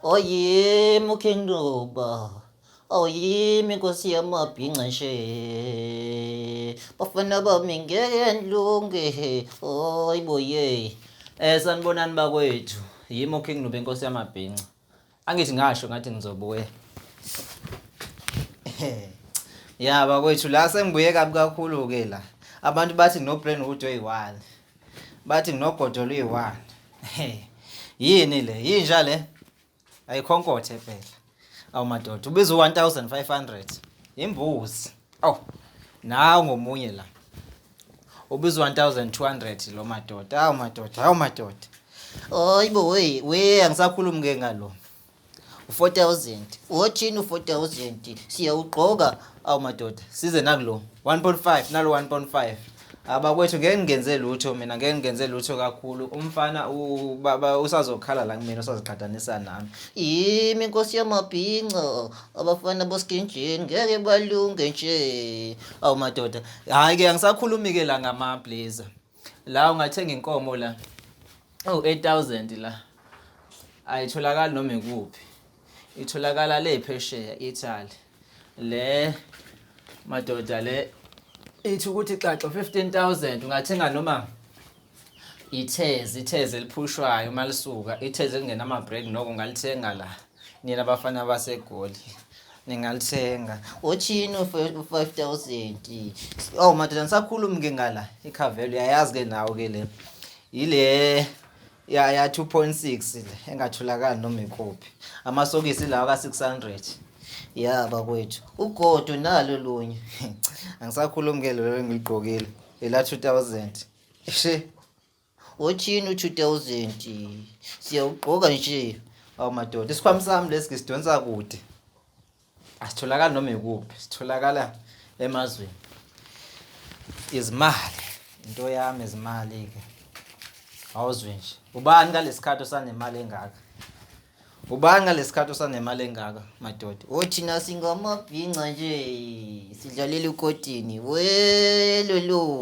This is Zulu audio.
Oyimi uKing Nuba. Oyimi inkosi yamabhinca nje. Bafana bami ngeke nilunge. Oyi boye. Sanibonani bakwethu. Yimi uKing Nuba inkosi yamabhinca. Angithi ngasho ngathi ngizobuya. Ya bakwethu la sengibuye kabi kakhulu ke la. Abantu bathi ngino Brentwood oyi-1. Bathi nginogodo oluyi-1. Yini le? Yinja le? Ayikhonkothe phela. Awu madoda, ubiza u-1500. Imbuzi. Awu. Nawu ngomunye la. Ubiza u-1200 lo madoda. Awu madoda, awu madoda. Hayibo wey, we angisakhulumi ke ngalo. U-4000. Wothini u-4000? Siyawugqoka. Awu madoda, size nakulo. 1.5 nalo 1.5. Abakwethu ngeke ngingenze lutho mina, ngeke ngingenze lutho kakhulu. Umfana ubaba usazokhala la kumina, usaziqhathanisa nami. Yimi inkosi yamabhinca, abafana boskinjini ngeke balunge nje. Awu madoda, hhayi ke angisakhulumi ke la ngama blazer. La ungathenga inkomo la. Oh 8000 la. Ayitholakali noma ikuphi. Itholakala le phesheya Italy. Le madoda le ithi ukuthi xaxa 15000 ungathenga noma ithezi ithezi eliphushwayo uma lisuka ithezi elingenama break noko ungalithenga la nina abafana baseGoli ningalithenga uthini u-5000. Oh madoda, nisakhulumi ke ngala ikhavelo, uyayazi ke nawe ke le ile ya 2.6 le engatholakali noma ikuphi. Amasokisi lawa ka-600. Ya bakwethu, ugodo nalo lunye, angisakhulumi ke lelo engiligqokile ela 2000 she. Uthini u-2000? Siyawugqoka nje. Awu madoda, isikhwama sami lesi ngisidonsa kude, asitholakali noma ikuphi, sitholakala emazweni. Izimali into yami, izimali-ke awuzwe nje. Ubani ngalesikhathi osanemali engaka? Ubani ngalesikhathi osanemali engaka madoda? Othina singamabhinca nje, sidlalela ukotini welolo.